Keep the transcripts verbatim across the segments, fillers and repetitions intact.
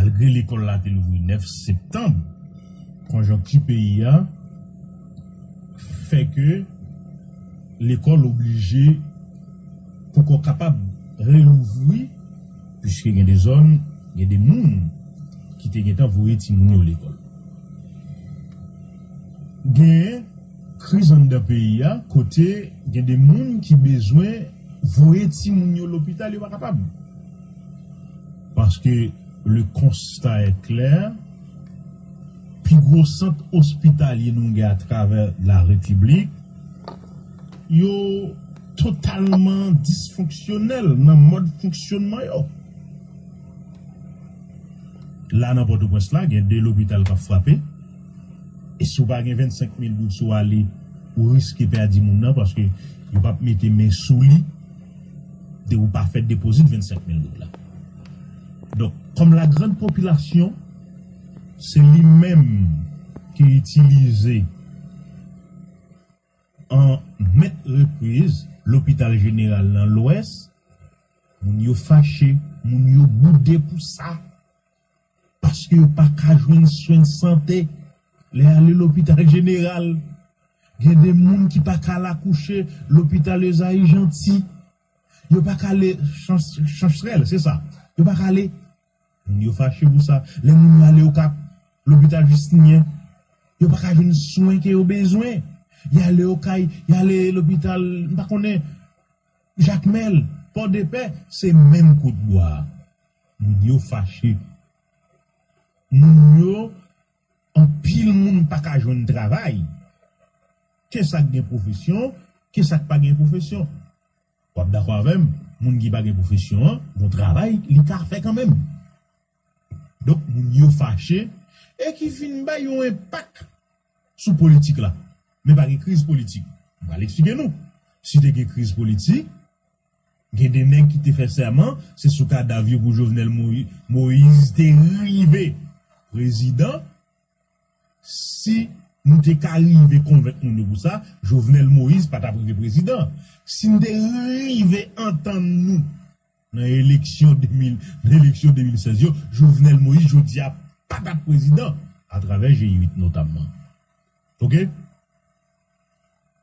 Malgre lekòl la te louvri nèf septanm, konjonkti peyi a fè ke lekòl oblije poko kapab relouvri, piske gen de zòn, gen de moun ki te gentan voye timoun yo lekòl. Gen kriz anndan peyi a, kote gen de moun ki bezwen voye timoun yo lopital, yo pa kapab. Paske le constat est clair, pi gwo sant ospitalye nou gen atravè la repiblik, yo totalman disfonksyonèl nan mòd fonksyonman yo. La, nan Pòtoprens la, gen de lopital k ap frape. E si w pa gen vennsenk mil goud, si w ale, ou riske pèdi moun nan, paske yo p ap mete men sou li depi w pa fè depozit vennsenk mil goud la. Donk, kòm la grande population, se li menm ki itilize an mèt repriz lopital jeneral nan Lwès, moun yo fache, moun yo boude pou sa, paske yo pa ka jwenn swen sante lè y ale lopital jeneral. Gen de moun ki pa ka al akouche lopital Ezayi Janti. Yo pa ka ale Chans-, Chansrèl, se sa. Yo pa ka ale. Moun yo fache pou sa. Lè moun yo ale Okap, lopital Jistinyen, yo pa ka jwenn swen ke yo bezwen. Y ale Okay, y ale lopital, m pa konnen, Jakmèl, Pòdepè, se menm kout bwa a. Moun yo fache. Moun yo, anpil moun pa ka jwenn travay. Ke sa k gen pwofesyon, ke sa k pa gen pwofesyon. W ap dakò avè m, moun ki pa gen pwofesyon an, gon travay li ka fè kanmenm. Donk, moun yo fache e ki vin bay yon enpak sou politik la. Men pa gen kriz politik. M pral eksplike nou. Si te gen kriz politik, gen de nèg ki te fè sèman, se sou kadav yo pou Jovenel Moï-, Moïse te rive prezidan. Si nou te ka rive konvenk moun yo pou sa, Jovenel Moïse pa t ap rive prezidan. Si n te rive antann nou nan eleksyon de mil, nan eleksyon de mil sèz yo, Jovenel Moïse jodi a pa t ap prezidan, atravè G uit notamman. Oke?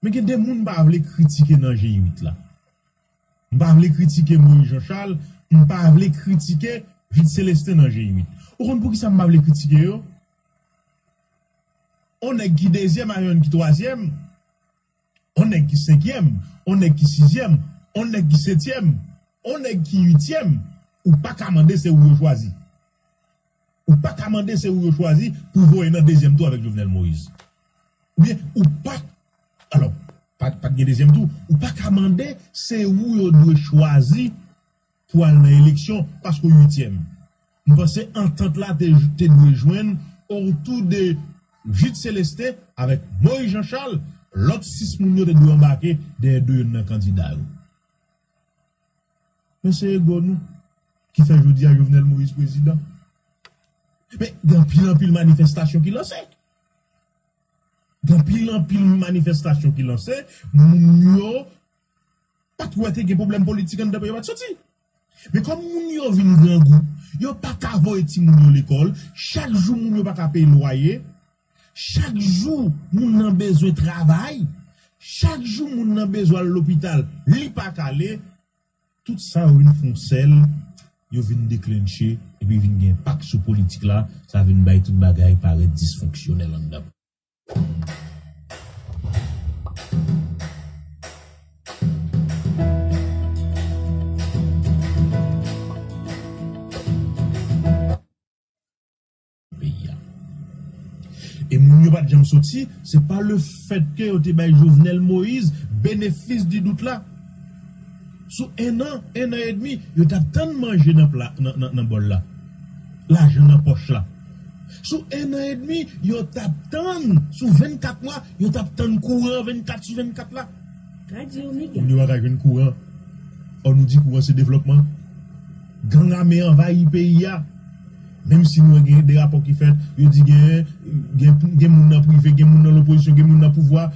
Men gen de moun m pa vle kritike nan G uit la. M pa vle kritike Moïse Jean Charles, m pa vle kritike Jude Célestin nan G uit. Ou konn poukisa m pa vle kritike yo? On nèg ki dezyèm a yon ki twazyèm, on nèg ki senkyèm, on nèg ki sizyèm, on nèg ki setyèm, on nèg ki uityèm, ou pa ka mande se ou yo chwazi. Ou pa ka mande se ou yo chwazi pou voye nan dezyèm tou avèk Jovenel Moïse. Oubyen ou pa, alò, pa, pa t gen dezyèm tou, ou pa ka mande se ou yo dwe chwazi pou al nan eleksyon paske w uityèm. M panse antant la te, te dwe jwenn otou de Jude Célestin avèk Moïse Jean Charles, lòt sis moun yo te dwe anbake dèyè de youn nan kandida yo. Men se ego nou ki fè jodi a Jovenel Moïse prezidan. Men gen anpil, anpil manifestasyon ki lanse. Gen anpil, anpil manifestasyon ki lanse. Moun yo pa t wè te gen pwoblèm politik anndan peyi yo pa t soti. Men kòm moun yo vin grangou, yo pa ka voye timoun yo lekòl, chak jou moun yo pa ka peye lwaye, chak jou moun nan bezwen travay, chak jou moun nan bezwen al lopital, li pa ka ale, tout sa yo vin fè yon sèl, yo vin deklenche, epi vin gen enpak sou politik la, sa vin bay tout bagay parèt disfonksyonèl anndan. Peyi a. E moun yo pa t janm soti, se pa le fèt ke yo te bay Jovenel Moïse benefis di dout la. Sou en an, en an edmi, yo t ap tann manje nan pla, nan, nan, nan bòl la. Lajan nan pòch la. Sou en an edmi, yo t ap tann, sou vennkat mwa, yo t ap tann kouran vennkat sou vennkat la. Radyo Mega. Moun yo pa ka jwenn kouran. Ò, nou di kouran se devlòpman. Gang ame anvayi peyi a. Menm si nou wè gen de rapò ki fèt, yo di gen, gen, gen moun nan prive, gen moun nan lopozisyon, gen moun nan pouvwa.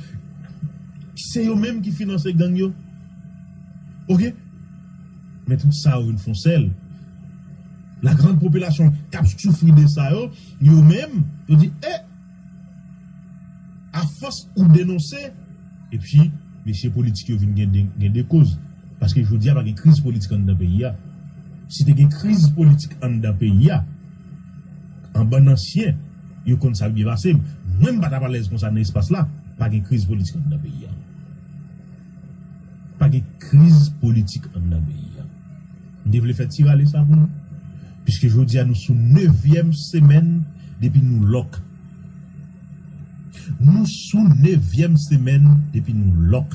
Se yo menm ki finanse gang yo. Oke? Men tout sa yo vin fè yon sèl. La grande population k ap soufri de sa yo, yo menm, yo di, e, afòs ou denonse, epi mesye politik yo vin gen de, gen de koz. Paske jodi a pa gen kriz politik anndan peyi a. Si te gen kriz politik anndan peyi a, an bann ansyen, yo konn sa byen pase. Mwen, m pa t ap alèz konsa nan espas la. Pa gen kriz politik anndan peyi a. Pa gen kriz politik anndan peyi a. M te vle fè ti rale sa pou nou. Piske jodi a nou sou nevyèm semèn depi nou lòk. Nou sou nevyèm semèn depi nou lòk.